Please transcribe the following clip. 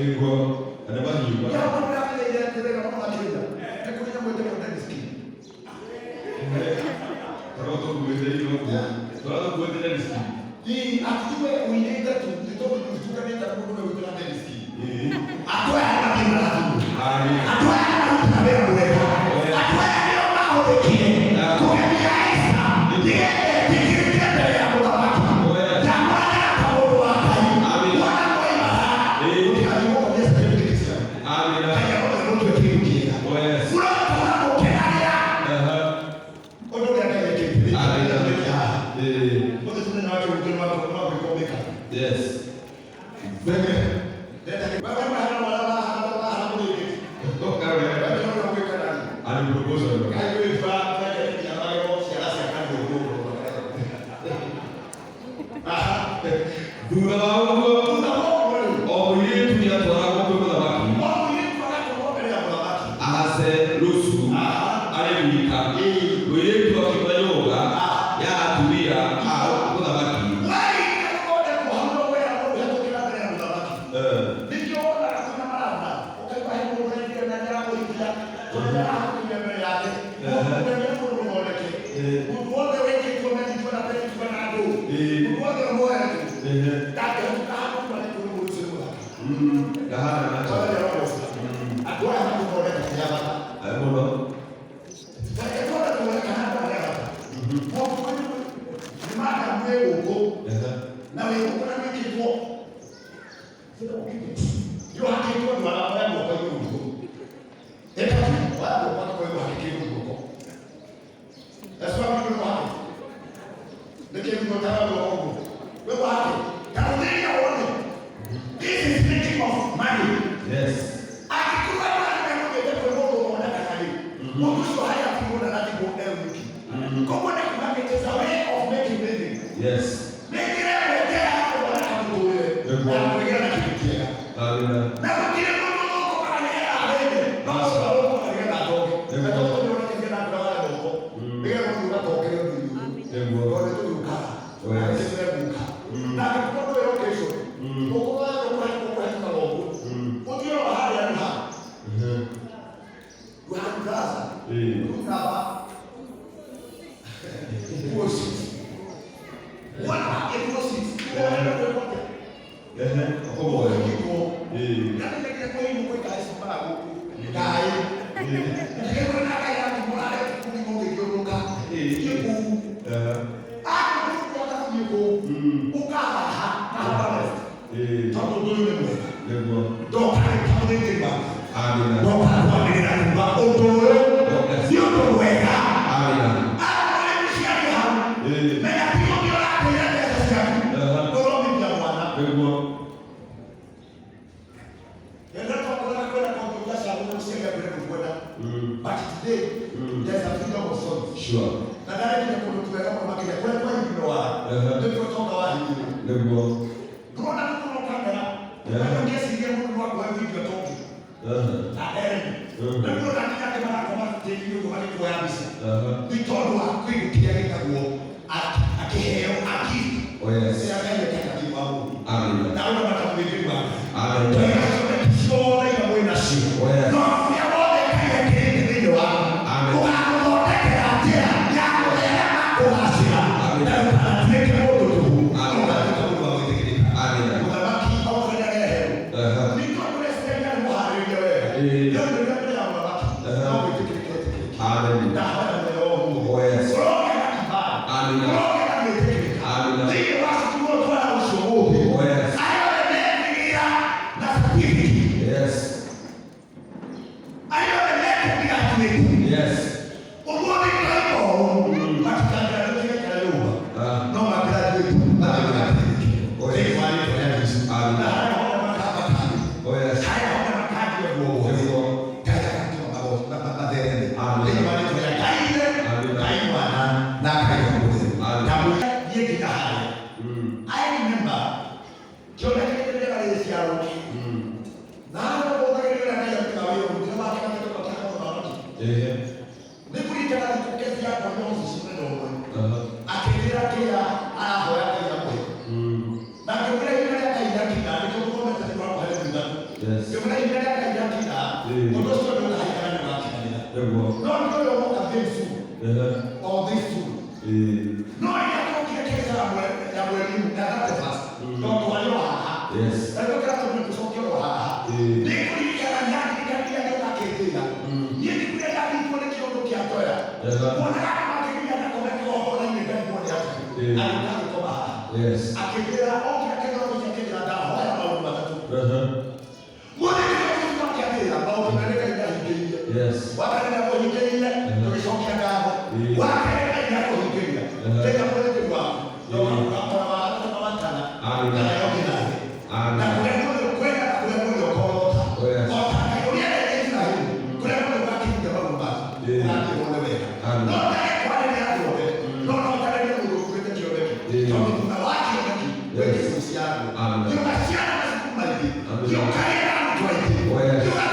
Nĩguo. Na nĩ mahiũ. Tũrĩa tũkuĩte indo ũguo. Tũrĩa tũkuĩte Dennis. Ĩĩ. Andũ aya nĩ mathiĩ Amen. Andũ aya nĩ marutaga wĩra mwega. Andũ aya nĩo mahũthĩkire kũgemia Esta nĩgetha etĩkĩrĩke mbere ya mũthamaki. Ndamũragĩra ta mũndũ wa Ngai. Wona mwoimaga, mũtigathiĩ gũkomia certificate cianyu. Amen. Ngai arotũhe mũtue kĩndũ kĩega. Oh, yes. Mũrotũra mũkenagĩra Aha. ũndũ ũrĩa Ngai ekĩte. Amen. Thĩinĩ haha. Ĩĩ. Ũthĩ mũthenya wa kĩrũngũ nĩ wa gwĩkwo makeup. Yes. Wewe wewe gwĩka nani? Ali proposal. Thutha wa ũguo, o mũirĩtu nĩatwaragwo kwĩ mũthamaki Ahasuerusu arĩ wika. Mũirĩtu akiuma nyũmba ya atumia a mũthamaki. Eh, eh, ndahana nacho. Andũ aya makũthondeka ti a bata. Eh, mũno. Ehe. Na wĩ gũkũ na wĩkĩtwo nĩũhakĩtwo ndwara oya guoko igũrũ ĩka tu oya guoko akĩkorwo ũhakĩkĩrwo guoko That's why we don't have it. Nĩkĩ guotara guoko ũguo wĩ wahake karũthĩria wone. This is making of money. Yes. Angĩkorwo andũ arĩa megũthiĩte kwĩ mũndũ ũthondekaga rĩ, mũndũ ũcio harĩa atigwo ndaratigwo e wiki, koguo nĩ kuga it is a way of making living. Yes. Nĩ njĩra ĩmwe njega ya gũthondeka mũtũrĩre na kũgĩa na kĩndũ kĩega. Amina. Na gũtirĩ mũndũ ũthũkũmaga nĩgetha athĩne, no mũndũ athũkũmaga nĩgetha atonge. Na tondũ nĩ ũronekire na ngoro ya guoko nĩgetha mũndũ ũgatongere ũndũ-inĩ ũyũ. Nĩguo. Tondũ nĩ tũgĩũkaga. Oh, yes. Nĩ tũregũka. Na angĩkorwo ndũĩ location, ũkorwo ũkũhetũkaga ũguo. Ũthiĩ oro harĩa nĩ ha. Ruhani Plaza. Ĩĩ. Room number 206. Wona wake 206. Wona wake. Ehe. Ũkũmũoya. Ũkĩkwo. Ĩĩ. Ndarĩ kwĩ kwĩ kaĩ cimbaga gũkũ. Kaĩ. Ngĩkĩrwo na kaĩ yaku mũrare kũu mũgĩthiũrũrũka. Ĩĩ. Thiĩ kũu. Ehe. Angĩkorwo gũthiĩ kũu, ũkahaha na hapa left. Ĩĩ. Tondũ ũndũ ũyũ nĩ mwega. Nĩguo. Ndoka ta mũthĩnjĩri waku. Amina. Ndoka kwanĩrĩra kuga ũndũ ũyũ nĩ ũndũ mwega. Amina. Arĩ mũciari hau. Ĩĩ. Menya ti gũthiĩ ũratĩra mbeca ciaku. Aha. Ũromithia mwana. Nĩguo. Rĩrĩa twakoraga kwĩna kompiuta cia gũkũ mũciari akwĩre ndũkwenda. But today, there's a freedom of choice. Sure. Na ndarekinya kũndũ twega mũno makĩria kũrĩa twahinyirwo wa. Aha. Nĩkuo ũtonga wahinyirwo. Nĩguo. Ndũrona gũkorwo kamera. Yeah. Na ũngĩciria mũndũ no akuoe video atonge. Aha. Na ereni. Na ndũrona nginya angĩ marakoma tĩri-inĩ ũguo magĩkuoya mbica. Aha. Nĩ tondũ wa kĩndũ kĩrĩa gĩtagwo akĩheo akili. Oh, yes. Kĩrĩa Ngai ekĩte thĩinĩ wa mũndũ. Amina. Na ũndũ matamũthĩnjĩri wa Ngai. Amen. Tũiga cioneki ciothe iria mwĩ nacio. Oh, yes. No ũrĩa wothe Ngai ekĩrĩte thĩinĩ waku, Amen. ũgagũthondekera njĩra ya gũtherema kũgacĩra Amen. na ndũkanatuĩke mũndũ tũhũ, Amen. ũgatuĩka mũndũ wa gwĩtĩkĩrĩka. Amina. Mũthamaki okorwo nĩareherwo. Aha. Nĩ tondũ Esiteri arĩ mũharĩrĩrie wega. Ĩĩ. Rĩu rĩrĩa mbere ya mũthamaki, Aha. no gwĩtĩkĩrĩka etĩkĩrĩke. Amen. Ndahoya mũthenya wa ũmũthĩ. Oh, yes. Ũrogĩa na kibali. Amina. Ũrogĩa na gwĩtĩkĩrĩka. Amina. Thĩinĩ wa cukuru ũyũ twara ũcio ũmũthĩ. Oh, yes. Arĩa othe mekũgĩa na certificate. Yes. Arĩa othe mekũgraduate. Yes. Ũmũthĩ tũraima ũũ, matikangraduate kana nyũmba. Ah. No magraduate, mathiĩ magateithĩke. Oh, yes. Thĩinĩ wa rĩĩtwa rĩa Jesũ. Amen. Na harĩa hothe makambata, Oh, yes. harĩa hothe makanjia guothe, Nĩguo. Ngai agatũma mathereme. Amen. Thĩinĩ wa rĩĩtwa rĩa Ngai Ithe, Amen. Ngai Mwana, na Ngai Roho Mũtheru. Amen. Ndamwĩra thiĩ nginya harĩa. I remember kĩoneki rĩrĩa gĩciarwo na harĩa ũthagĩrĩra Ngai arutaga wĩra mũtwe wake agĩtũma kĩa mũthamaki. Ehe. Ngĩmwĩra ihinda rĩa Ngai rĩakinya, ũndũ ũcio nĩ ũkahinga na nĩ ũgakinyanĩra. No nĩ ũrĩa ũgoka very soon, or this soon. No rĩrĩa twokire kĩrĩca ya mweri ya 31st, no twarĩ o haha. Na nĩkĩo kĩratũmire tũcoke o haha. Nĩngũririkana nyandirikania nĩoka akĩnjĩra. Niĩ ndikuire ndanyitwo nĩ kĩũndũ kĩa njoya. Kuonaga andũ makĩgiria ndakome kĩgongona-inĩ ngarigwo nĩ atĩa. Agĩũka agĩkoma haha. Akĩnjĩra okire akĩnjĩra akĩnjĩra ndahoya maũndũ matatũ. Mũthenya ũcio akĩambĩrĩra maũndũ merĩ Ngai ndahingĩirie. Wa mbere nĩakũhingĩirie, tũgĩcokia ngatho. Wa kerĩ Ngai nĩakũhingĩria. Tĩka mũthĩnjĩri waku. Na ũgakora wa gatatũ na wa kana. Na nayo ũngĩ nake. Na kũrĩa guothe ũkwenda na kũrĩa guothe ũkorota. O ta Ngai ũrĩa erĩire Isiraeli, kũrĩa guothe ũgakinyia magũrũ maku, ũgathiĩ wone wega. No ndage kwarĩria andũ othe, no no njarĩrie mũndũ ũkuĩte kĩoneki. Tondũ thutha wa kĩoneki, gwĩ gĩcũciarwo. Thiĩ ũgaciara macukuru maingĩ. Thiĩ ũkagĩra arutwo aingĩ. Thiĩ.